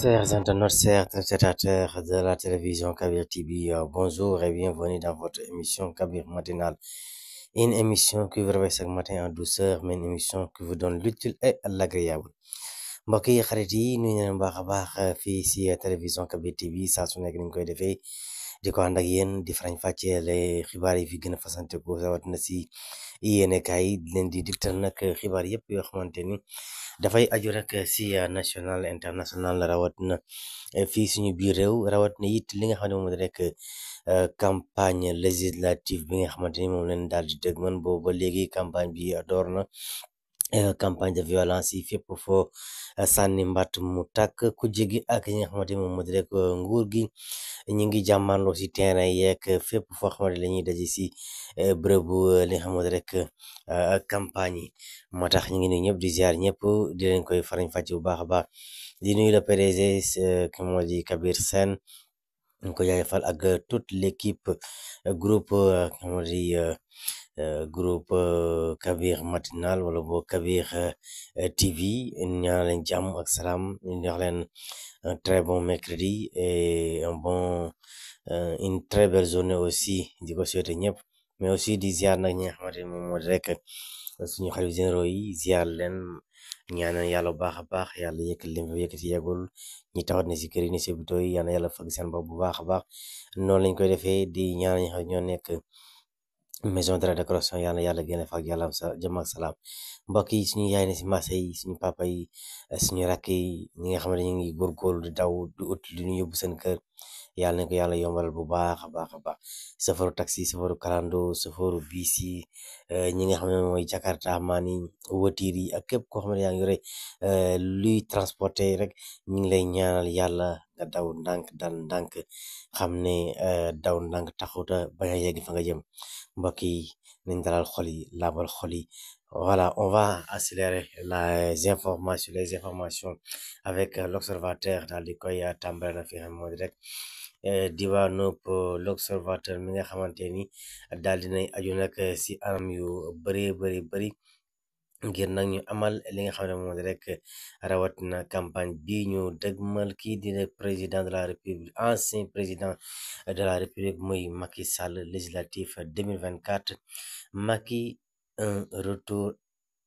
Chers internautes, chers téléspectateurs de la télévision Kabir TV, bonjour et bienvenue dans votre émission Kabir matinale. Une émission qui vous réveille chaque matin en douceur, mais une émission qui vous donne l'utile et l'agréable. mbokk yi xarit yi nuyu na leen baax a baax fii si télévision Kabir TV saa su nekk ni ñu koy defee di ko ànd ak yéen di farañ fàcceele xibaar yi fi gën a fasante ko rawatina si yéenekaay yi di leen di digtal nag xibaar yëpp yoo xamante ni dafay aju rek si national international rawatina fii suñu biir réew rawatina it li nga xam ne moom rek campagne législative bi nga xamante ni moom leen daal di dëgg man boobu ba léegi campagne bi door na. Campagne de violence yi fépp foo sànni mbatt mu tàkk ku jégi ak ñi nga xamante ni moom moo di rek nguur gi ñu ngi jàmmarloo si terrain yeeg fépp foo xamante la ñuy daje si bërëbu li nga xamante rek campagne yi moo tax ñu ngi nuyu ñëpp di ziar ñëpp di leen koy farañ fàcc bu baax a baax di nuyu le PDG ki moo di Kabir Sène ñu ko jaajëfal ak toute l'équipe groupe ki moo di groupe Kabir matinal wala boo Kabir TV ñaan leen jàmm ak salaam ñu wax leen un très bon mercredi et une très belle journée aussi di ko souhaiter ñëpp mais aussi di ziar nag ñi nga xamante ni moom moo di rek suñu xarit généraux yi ziar leen ñaanal yàlla bu baax a baax yàlla yëkkati leen fa yëkkati yeggul ñi tawat ne si kër yi ne si hôpitaux yi yàlla yàlla fag seen bopp bu baax a baax noonu lañ koy defee di ñaanal ñi xam ñoo nekk maison de la décoration yàlla yàlla génne fa ak yàlla sa jàmm ak salaam mbokk yi suñu yaay ne si marché yi suñu papa yi suñu rakk yi ñi nga xam ne ñu ngi góorgóorlu di daw di ut li ñu yóbbu seen kër yàlla nañ ko yàlla yombalal bu baax a baax a baax safaru taxi safaru kalando safaru biis yi ñi nga xam ne mooy jakarta maan yi watiir yi ak képp koo xam ne yaa ngi yore luy transporté rek ñu ngi lay ñaanal yàlla nga daw ndànk dal ndànk xam ne daw ndànk taxuta bañ a yegg fa nga jëm mbokk yi nañ dalal xol yi laabal xol yi voilà on va accélérer les informations avec l'observateur daal di koy tàmbale na fi xam moo di rek diwaanu l'observateur mi nga xamante ni daal dinay aju nag si anam yu bëri ngir nag ñu amal li nga xam ne moom rek rawatina campagne bi ñu dëgmal kii di président de la république ancien président de la république muy Macky Sall législatif 2024 Macky un retour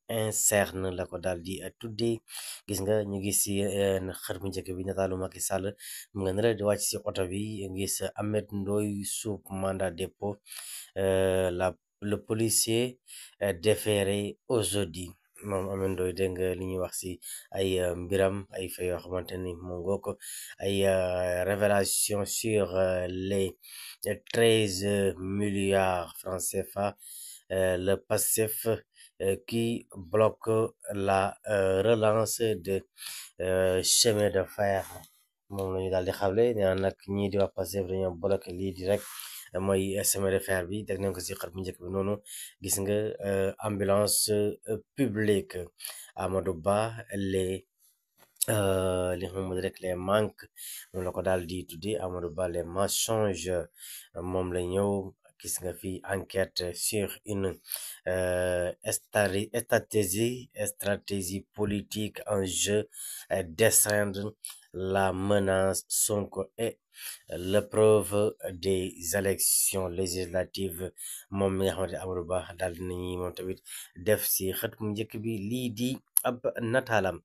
incerne la ko daal di tuddee gis nga ñu gis si xar mu njëkk bi nataalu Macky Sall mu nga nara di wàcc si oto bi gis Ahmed Ndoye sous mandat dépôt le policier déféré aujourd'hui moom Ahmed Ndoye dégg nga li ñuy wax si ay mbiram ay fa yoo xamante ni mu ngoo ko ay révélation sur les 13 milliards francs CFA le PASTEF qui bloque la relance de chemin de fer moom la ñu daal di xamle nee nag ñii di wax Pastef dañoo bloqué lii di rek mooy chemin de fer bi teg nañ ko si xar bu njëkk bi noonu gis nga ambulance publique Amadou Ba les li nga xam ne rek les manques moom la ko daal di tuddi Amadou Ba les mensonges moom la ñëw gis nga fi enquête sur une stratégie politique en jeu descendre la menace Sonko et l'épreuve des élections législatives moom mi nga xamante Amadou Ba daal dinañuy moom tamit def si xët mu njëkk bi lii di ab nataalam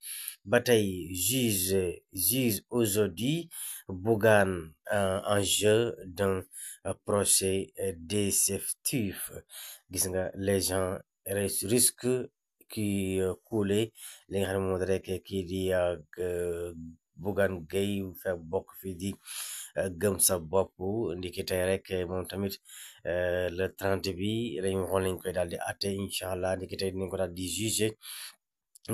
ba tey juge aujourd'hui Bougane en jeu d'un procès déceptif gis nga les gens risquent qui couler li nga xam ne moom rek kii di Bougane Gueye fekk bokk fii di gëm sa bopp ndiki tey rek moom tamit le 30 bi lañ waxoon lañ koy daal di atte incha allah ndiki tey dinañ ko daal di juger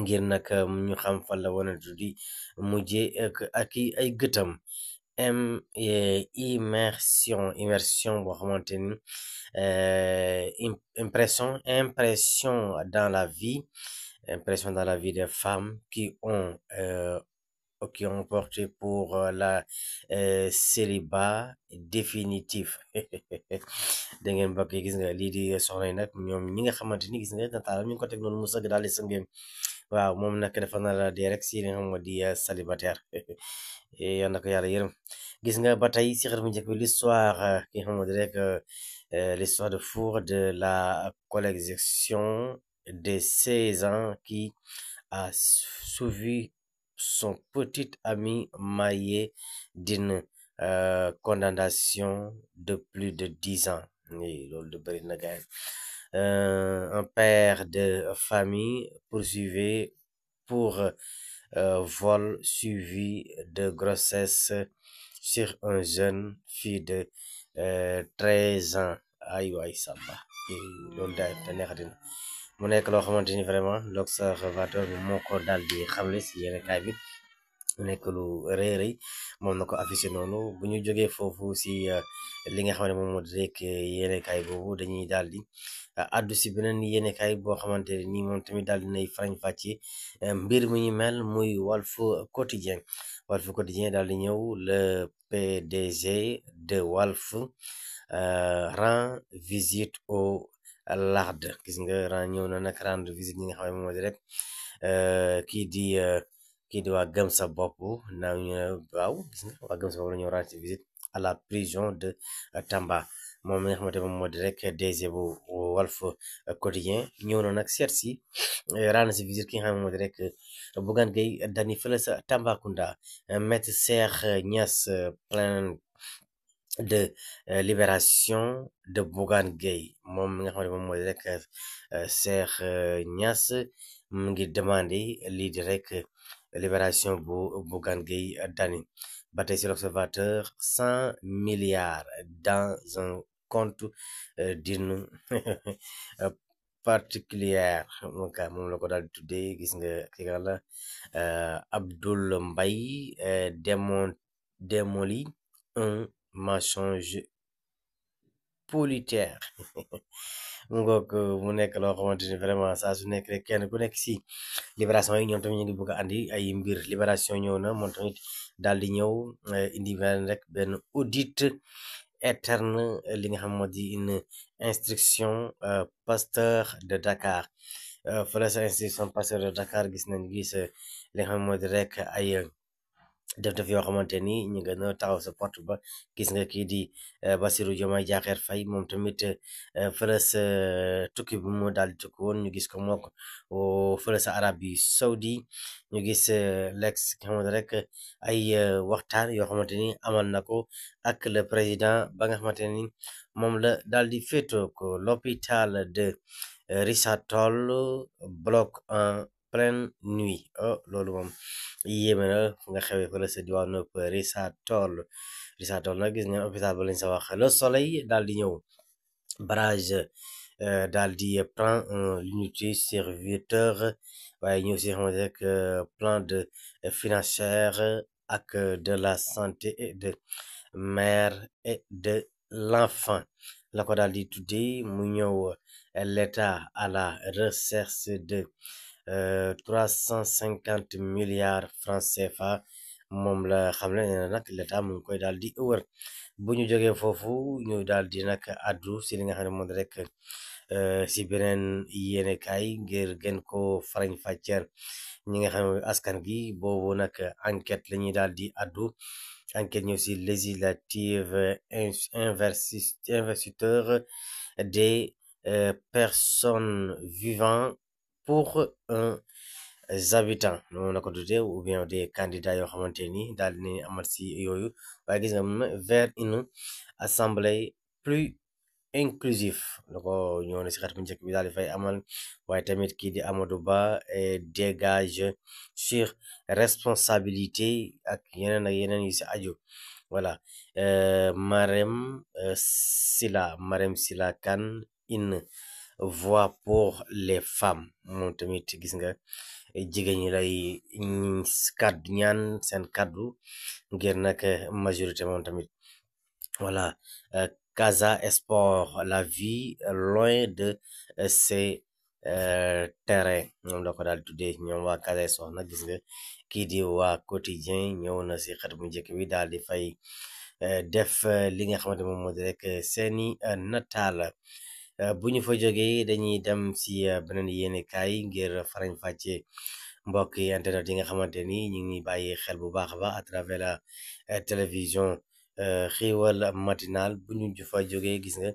ngir nag ñu xam fan la wanatu di mujjee ak ay gëtam immersion boo xamante ni impression dans la vie des femmes qui ont opté pour la célibat définitif da ngeen mbokk yi gis nga lii di soxna yi nag ñoom ñi nga xamante ni gis nga nataalam ñu ngi ko teg noonu mu sëgg daal di sëngeen waaw moom nag dafa nar a dee rek si li nga xam moo di célibataire yal na ko yàlla yërëm. Gis nga ba tey si xët bu njëkk bi l'histoire ki nga xam moo di rek l'histoire de four de la collection de 16 ans qui a suivi son petit ami marié d'une condamnation de plus de 10 ans. loolu de bëri na gaay. Un père de famille poursuivi pour vol suivi de grossesse sur un jeune fille de 13 ans. ay waay samba loolu daal te neexatina mu nekk loo xamante ni vraiment l'observateur bi moo ko daal di xamle si yenn kaay bi mu nekk lu rëy rëy moom na ko affiché noonu. bu ñu jógee foofu si li nga xam ne moom moo di rek yéenekaay boobu dañuy daal di addu si beneen yéenekaay boo xamante ne nii moom tamit daal dinay farañ fàcce mbir mu ñu mel muy Walf Quotidien. Walf Quotidien daal di ñëw le PDG de Walf rend visite au LARD. gis nga ñëw na nag rendre visite ñi nga xam ne moom moo di rek kii di waa gëm sa bopp naaw ñu ne waaw gis nga waa gëm sa bopp la ñëw rendre visite à la prison de Tamba. moom mi nga xamante moom moo di rek DG bu Walf Quotidien ñëw na nag seet si rendre si visite ki nga xam ne moo di rek Bougane Gueye Dany fële sa Tambacounda. Maître Cheikh Niass plainte de libération de Bougane Gueye moom mi nga xam ne moom moo di rek Cheikh Niass mu ngi demandé lii di rek libération bu Bougane Gueye Dany. ba tey si l'Observateur 100 milliards dans un compte d'une particulière moom la ko daal di tuddee. gis nga ki nga la Abdoul Mbaye démolit un mensonge policier mu ngoog mu nekk loo xamante ni vraiment saa su nekk rek kenn ku nekk si libération yi ñoom tamit ñu ngi bëgg a andi ay mbir. libération ñëw na moom tamit daal di ñëw indi benn rek benn audit interne li nga xam moo di une instruction Pasteur de Dakar. fële sa instruction Pasteur de Dakar gis li nga xam moo di rek ay def yoo xamante ni ñu gën a taxaw sa porte ba. gis nga kii di Bassirou Diomaye Diakhar Faye moom tamit fële sa tukki bi mu daal di tukki woon ñu gis ko mook fële sa Arabie Saoudi. ñu gis lex nga xamante rek ay waxtaan yoo xamante ni amal na ko ak le président ba nga xamante ni moom la daal di féetoo ko. L'hôpital de Richard Toll bloque en pleine nuit. loolu moom yéeme na fu nga xewee fële sa diwaanu Richard Toll. nag gis ngeen hôpital ba lañ sa wax. Le Soleil daal di ñëw barrage daal di prend l'unité serviteur waaye ñëw si xamante rek plan de financière ak de la santé et de mère et de l'enfant la ko daal di tuddee. mu ñëw l'état à la recherche de 350 milliards francs CFA moom la xam ne nee na nag l'état mu ngi koy daal di wër. bu ñu jógee foofu ñu daal di nag addu si li nga xam ne moom rek si beneen yéenekaay ngir gën ko farañ fàcceer ñi nga xam ne askan gi boobu nag enquête la ñuy daal di addu. enquête ñëw si législative investisseur des personnes vivant pour un habitants noonu la ko tuddee ou bien des candidats yoo xamante ni daal di amal si yooyu. waaye gis nga vers une assemblée plus inclusif la ko ñëw na si xat bu njëkk bi daal di fay amal. waaye tamit kii di Amadou Ba dégage sur responsabilité ak yeneen yu si aju. voilà Marème Sila Kane une voix pour les femmes moom tamit gis nga jigéen ñi lay kaddu ñaan seen kaddu ngir nag majorité moom tamit. voilà Casa Sport la vie loin de ses terrains moom la ko daal tuddee ñoom waa Casa Sport nag gis nga kii di waa Quotidien ñëw na si xët bu njëkk bi daal di fay def li nga xamante moom moo di rek seeni nataal. bu ñu fa jógee dañuy dem si beneen yéenekaay ngir farañ fàcce mbokk yi internet yi nga xamante ni ñu ngi bàyyi xel bu baax a baax à travers la télévision xiiwal matinal bu ñu fa jógee gis nga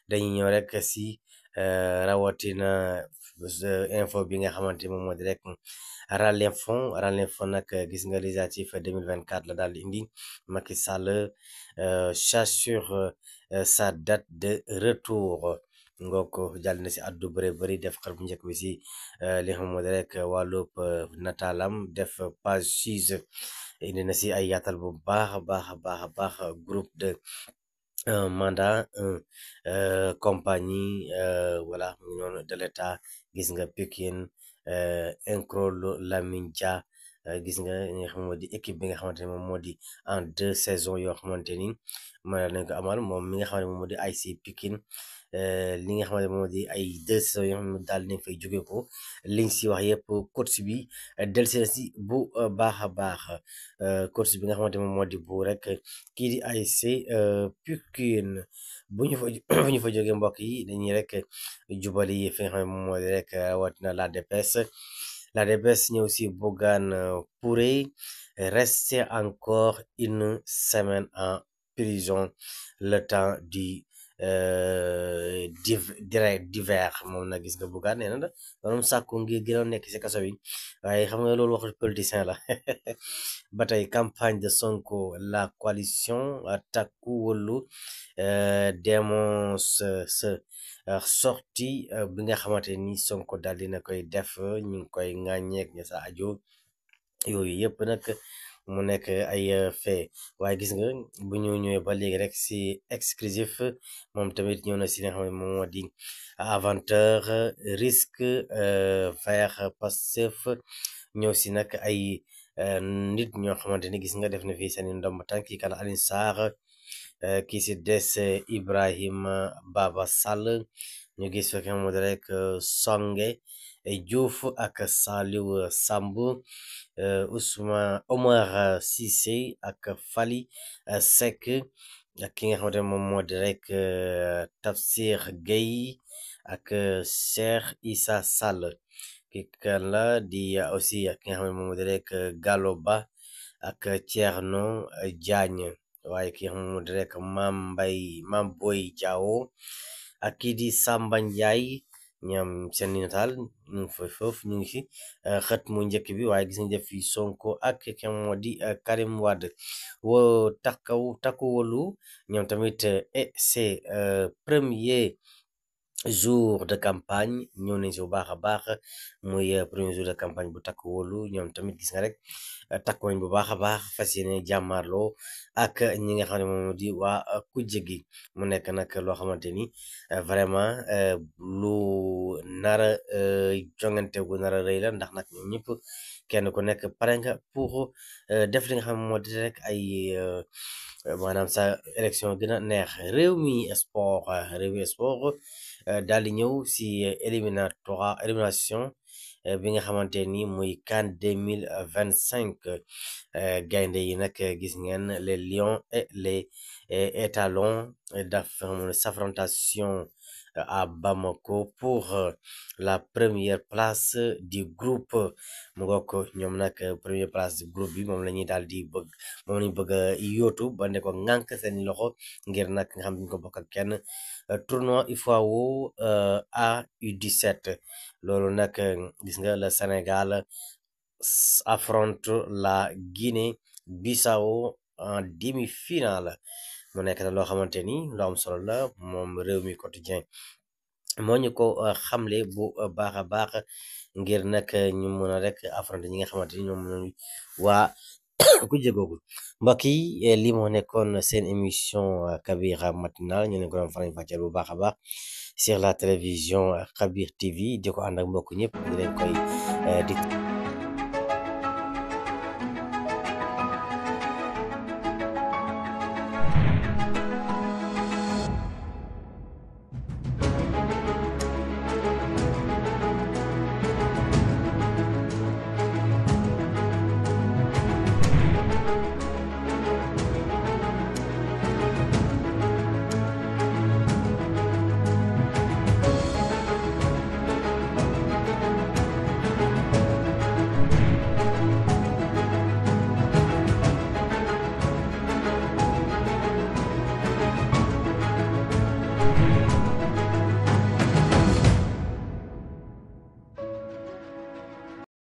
dañuy ñëw rek si rawatina info bi nga xamante moom moo di rek Ralinfo nag gis nga législatif 2024 la daal di indi Macky Sall s'assure sa date de retour ngoo ko jàll na si addu bëri def xar bu njëkk bi si li nga xam moo di rek wàllub nataalam def page 6 indi na si ay yaatal bu baax a baax groupe de mandat compagnie voilà mu ngi noonu de l'état gis nga Pikine Incrolo Lamine Dia gis nga li nga xam moo di équipe bi nga xamante ne moom moo di en 2 saisons yoo xamante ni mën nañ ko amal moom mi nga xamante ne moom moo di ASC Pikine li nga xamante moom moo di ay 2 saisons yoo xam ne daal nañ fay jóge ko liñ si wax yëpp coach bi delsi na si bu baax a baax coach bi nga xamante moom moo di bu rek kii di ASC Pikine bu ñu fa bu ñu fa jógee mbokk yi dañuy rek jubali fi nga xam ne moom moo di rek watina la DPS ñëw si Bougane pourrait rester encore une semaine en prison le temps du d'hiver moom nag gis nga Bougane nee na maanaam sàkku ngir gën a nekk si kaso bi waaye xam nga loolu waxul politicien la ba tey campagne de Sonko la coalition Takku Wallu dénonce ce sorti bi nga xamante ni Sonko daal dina koy def ñu ngi koy ŋàññeek ña sa ajo yooyu yëpp nag mu nekk ay fait waaye gis nga bu ñu ñëwee ba léegi rek si exclusif moom tamit ñëw na si li nga xam ne moom moo di aventeur risque vers Pastef ñëw si nag ay nit ñoo xamante ni gis nga def na fii seen ndomb tànk kii kan Alioune Sarr kii si des Ibrahima Baba Sall ñu gis fekk moo di rek Songe Diouf ak Saliou Samb Ousmane Omar Cissé ak Fally Seck ak ki nga xamante ne moom moo di rek Tafsir Gueye ak Cheikh Issa Sall ki kan la di aussi ki nga xam ne moom moo di rek Gallo Ba ak Thierno Diagne waaye ki nga xam ne moom moo di rek Mame Boye Diao ak kii di Samba Ndiaye ñoom seen nataal ñu ngi foofu ñu ngi fi xët mu njëkk bi waaye gis nga def fi Sonko ak ki moo di Karim Wade woo takku Wallu ñoom tamit et c'est premier jour de campagne ñëw nañ si bu baax a baax muy premier jour de campagne bu Takku Wallu ñoom tamit gis nga rek takku nañ bu baax a baax fas yéene jàmmaarloo ak ñi nga xam ne moom di waa kujje gi mu nekk nag loo xamante ni vraiment lu nara jongante gu nara rëy la ndax nag ñoom ñëpp kenn ku nekk pare nga pour def li nga xam moo di rek ay maanaam sa élection gën a neex Rewmi Sport daal di ñëw si élimination bi nga xamante ni muy CAN 2025 gaynde yi nag gis ngeen les lions et les étalons s'affrontation à Bamako pour la première place du groupe mu ngoog ñoom nag première place du groupe bi moom la ñuy daal di bëgg moom lañu bëgg a yóotu ba ne ko ŋànk seen loxo ngir nag nga xam ne ñu ko bokk ak kenn tournoi UFAO A-U17 loolu nag gis nga le Sénégal affronte la Guinée-Bissau en demi-finale mu nekk na loo xamante ni lu am solo la moom Rewmi Quotidien moo ñu ko xamle bu baax a baax ngir nag ñu mën a rek affronter ñi nga xamante ni ñoom ñooy waa ku jégoogu mbokk yi lii moo nekkoon seen émission Kabir matinal ñu ne ko doon faram fàcceel bu baax a baax sur la télévision Kabir TV di ko ànd ak mbokk ñëpp di leen koy di